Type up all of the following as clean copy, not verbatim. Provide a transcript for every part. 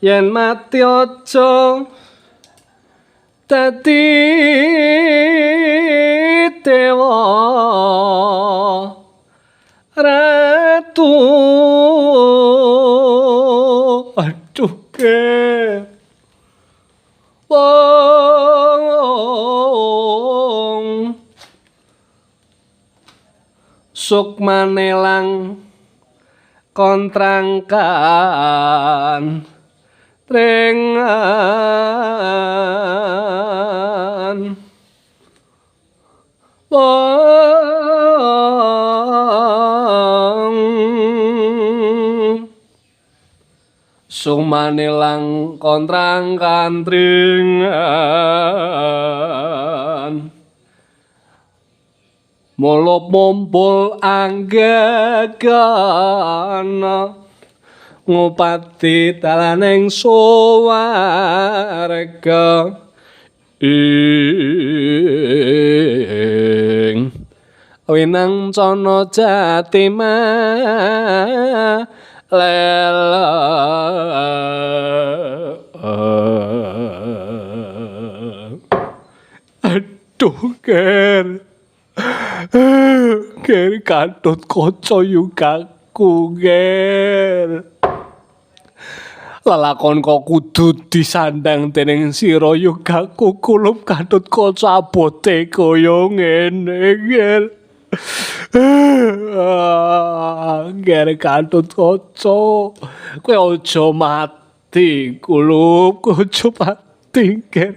Yen mati aja dadi dewa ratu. Aduh ke wong sukmane lang kontrangkan trengan wong sukmane lang kontrangkan trengan molo mumpul anggegana ngupati dalaning swarga ing winang cana jati lela. Aduh ger ger Gatot Kaca yugaku ger. Lelakon kok kudu disandang dening sira yugaku kulup Gatot Kaca abote kaya ngene ger. Ger Gatot Kaca kowe aja mati kulup, kowe aja mati ger.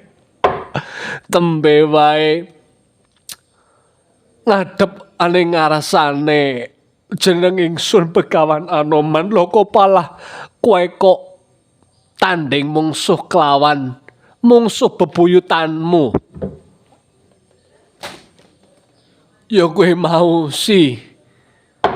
Tembe wae ngadhep aning ngarsane jeneng ingsun Begawan Anoman lho kok palah kowe kok tanding mungsuh kelawan mungsuh bebuyutanmu. Ya kowe mau si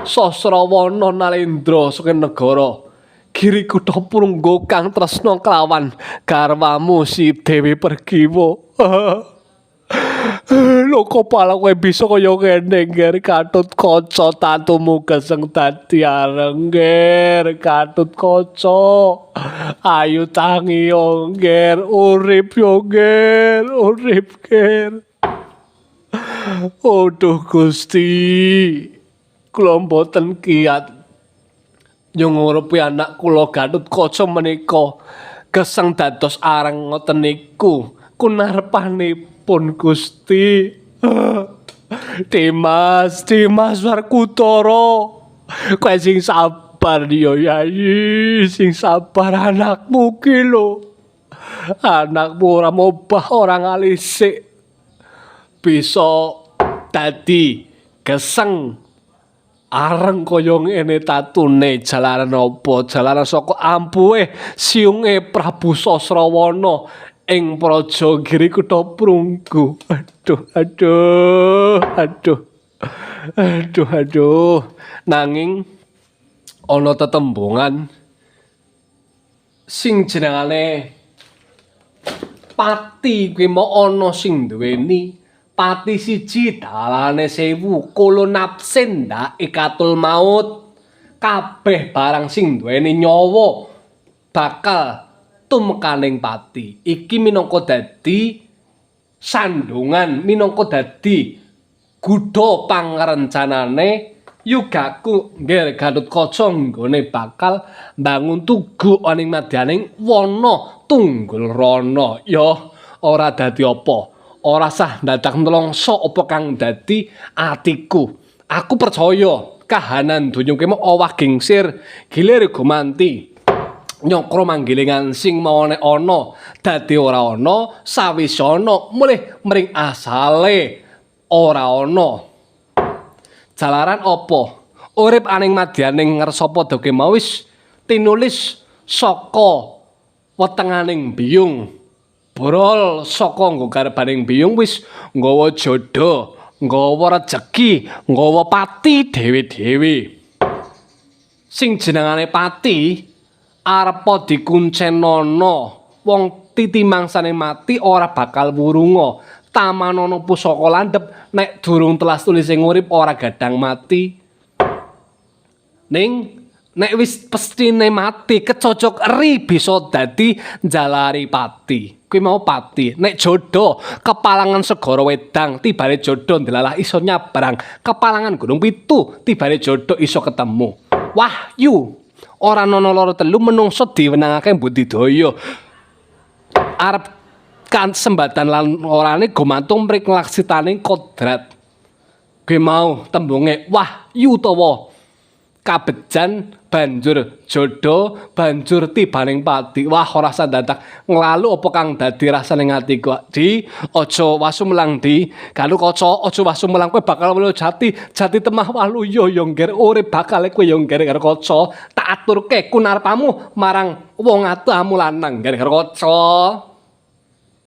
Sasrawana Nalendra saka negara Giri Kutha Prungga kang tresna kelawan garwamu si Dewi Pergiwa. Lho kok palah kowe bisa kaya ngene nger Gatot Kaca tatumu geseng dadi areng nger Gatot Kaca. Ayo tangi yo nger, urip yo nger, urip nger. Aduh Gusti, kula mboten kiat nyungurupi anak kula Gatot Kaca menika geseng dados areng ngoten niku kunarpanipun Gusti. Dimas, Dimas Werkudara, kowe sing sabar yo Yayi, sing sabar anakmu ki lho. Anakmu ora mobah, ora ngalisik. Bisa dadi geseng areng kaya ngene tatune jalaran apa? Jalaran saka ampuhe siunge Prabu Sasrawana ing Praja Giri Kutha Prunggu. Aduh, aduh, aduh. Aduh, aduh. Nanging ana tetembungan sing jenengane pati kuwi mau ana sing duweni pati siji dalane 1000 kula nafsin ikatul maut. Kabeh barang sing duweni nyawa bakal tumekaning pati. Iki minangka dadi sandungan, minangka dadi gudha pangrencanane yugaku nggih Gatot Kaca nggone bakal mbangun tugu aning madyaning wana Tunggul Rana. Ya ora dadi apa, ora sah dadak nelongso apa kang dadi atiku. Aku percaya kahanan donya kuwi mau owah gingsir gilir gumanti nyokro manggilingan sing mawane ana dadi ora ana sawise ana mulih mring asale ora ana. Jalaran apa urip aning madyaning ngersa padha mau wis tinulis saka wetenganing biyung. Brol saka nggo garbaning biyung wis nggawa jodoh, nggawa rejeki, nggawa pati dhewe-dhewe. Sing jenengane pati arepa dikuncenana wong titi mangsane mati ora bakal wurunga. Tamanono pusaka landhep, nek durung telas tulise ngurip ora gadang mati. Ning nek wis pestine mati kecocok eri bisa dadi njalari pati. Kuwi mau pati. Nek jodoh kepalangan segara wedang, tibane jodoh ndelalah iso nyabrang. Kepalangan Gunung Pitu, tibane jodoh iso ketemu. Wahyu ora ana loro telu menungso diwenangake budidaya. Arep kan sembatan lan orane gumantung mring laksitaning kodrat. Kuwi mau tembunge wahyu utawa kabejan banjur jodoh banjur tibaning pati. Wah, ora dadak nglalu apa kang dadi rasane atiku. Di aja wasumelang di galu kaca, aja wasumelang, kowe bakal waluya jati jati temah waluya yo ngger urip bakal kowe yo ngger karo kaca. Tak aturke kunarpamu marang wong atuamu lanang ngger karo kaca.